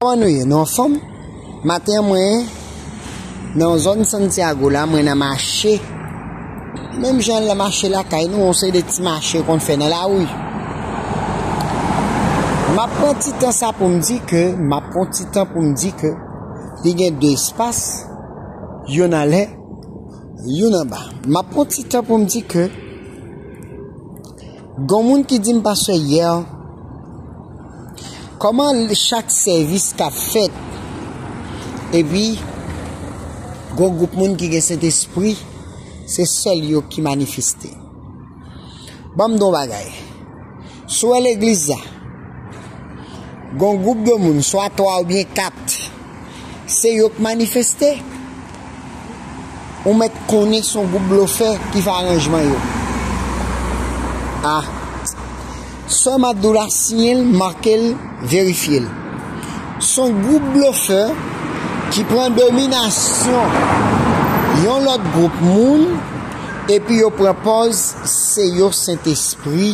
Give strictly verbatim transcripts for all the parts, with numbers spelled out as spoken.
Kòman nou ye? Nou anfòm? Maten an, mwen nan yon zòn Santiago la, mwen nan mache. Menm jan l nan mache lakay nou, yon seri de ti mache yo konn fè nan lari. M ap pran ti tan sa pou m di ke, m ap pran ti tan pou m di ke li gen de espas, youn anlè, youn anba. M ap pran ti tan pou m di ke, gon moun ki di m, pastè, yè, kòman chak sèvis k ap fèt, epi gon gwoup moun ki gen Sentespri, se sèl yo ki manifeste? Ban m di yon bagay. Si w wè legliz la, gon gwoup de moun, swa twa oubyen kat, se yo k manifeste, ou mèt konnen se yon gwoup blofè ki fè aranjman yo. Ah, sa m ap di w la, siyen l, make l, verifye l. Se yon gwoup blofè ki pran dominasyon yon lòt gwoup moun, epi yo pran pòz se yo Sentespri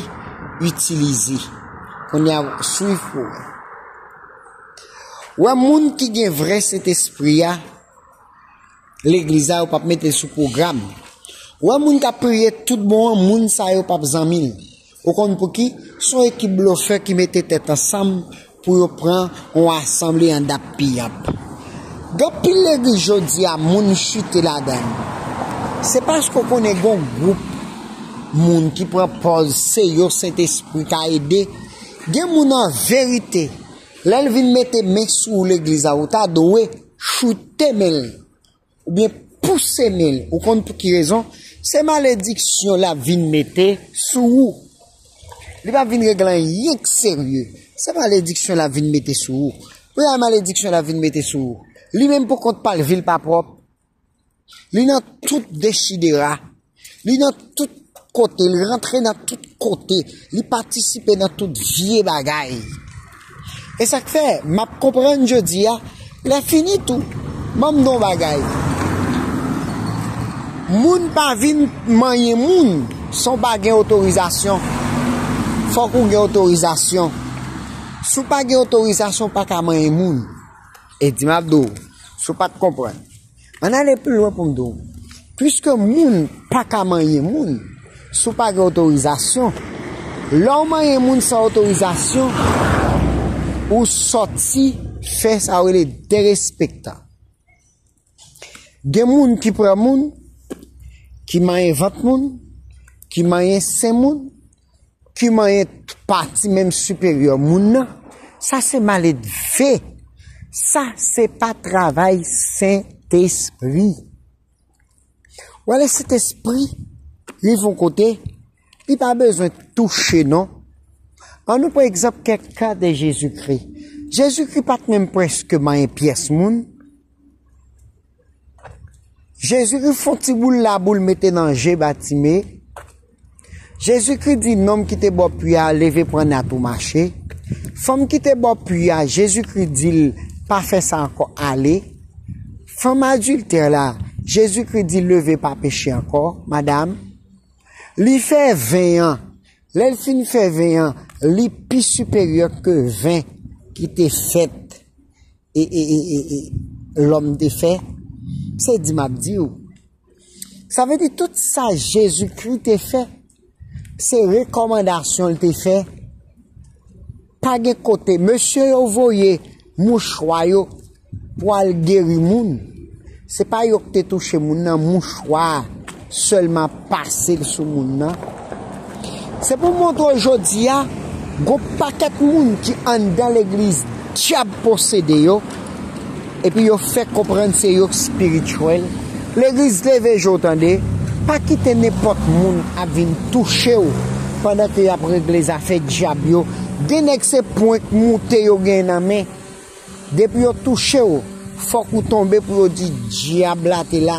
itilize. Kounye a, swiv pou wè. Wè, moun ki gen vrè Sentespri a, legliz la, yo p ap mete l sou pwogram. Wè, moun k ap priye tout bon an, moun sa yo p ap zanmi l. Ou konn pouki? Se yon ekip blofè ki mete tèt ansanm pou yo pran yon asanble anndan piyap. Gen anpil legliz jodi a, moun chite ladan l. Se paske w konnen gen yon gwoup moun ki pran pòz se yo Sentespri ka ede. Gen moun an verite, lè l vin mete men sou ou legliz la, ou ta dwe choute men l, oubyen pouse men l. Ou konn pou ki rezon? Se malediksyon l ap vin mete sou ou. Li p ap vin regle anyen k serye. Se malediksyon l ap vin mete sou ou. Pou y a malediksyon l ap vin mete sou ou. Li menm pou kont pa l, vi l pa pwòp. Li nan tout dechidera. Li nan tout kote. Li rantre nan tout kote. Li patisipe nan tout vye bagay. E sa k fè, m ap konprann jodi a, lè fini tou, ban m di w yon bagay. Moun pa vin manyen moun san w pa gen otorizasyon. Fòk ou gen otorizasyon. Si w pa gen otorizasyon, w pa ka manyen moun. E di m ap di w, si w pa t konprann. Ann ale pi lwen pou m di w. Piske moun pa ka manyen moun, si w pa gen otorizasyon, lè w manyen moun san otorizasyon, ou sòti fè sa yo rele derespektan. Gen moun ki pran moun, ki manyen vant moun, ki manyen sen moun, ki manyen pati menm siperyè moun nan, sa se maledve. Sa se pa travay Sentespri. Wè, lè Sentespri rive yon kote, li pa bezwen touche non. Ann nou pran egzanp kèk ka de Jezikri. Jezikri pa t menm prèske manyen pyès moun. Jezikri fè yon ti boul labou l mete nan je Batime. Jezikri di nonm ki te bò pwi a, leve pran nat ou mache. Fanm ki te bò pwi a, Jezikri di l, pa fè sa ankò, ale. Fanm adiltè la, Jezikri di, leve, pa peche ankò, madanm. Li fè ven an. Lè l fin fè ven an, li pi siperyè ke ven ki te fèt e, e, e, e, e lòm te fè. Se di m ap di w. Sa vle di tout sa Jezikri te fè, se rekòmandasyon l te fè. Pa gen kote. Mesye yo voye mouchwa yo pou al geri moun. Se pa yo ki te touche moun nan, mouchwa a sèlman pase l sou moun nan. Se pou montre w jodi a, gon pakèt moun ki anndan legliz dyab posede yo, epi yo fè konprann se yo k espirityèl. Legliz leve je w tande, pa kite nenpòt moun ap vin touche w pandan ke y ap regle zafè dyab yo. Gen nèg se pwen k moute yo gen nan men. Depi yo touche w, fòk ou tonbe pou yo di dyab la te la.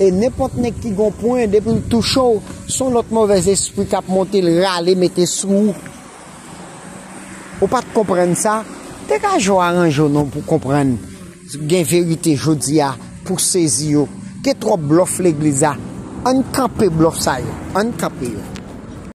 E nenpòt nèg ki gon pwen, depi l touche w, se yon lòt movèz espri k ap monte l rale mete sou ou. Ou pa t konprann sa? Degaje w, aranje w non pou konprann. Gen verite jodi a pou sezi yo. Gen twòp blòf legliz la. Ann kanpe blòf sa yo. Ann kanpe yo.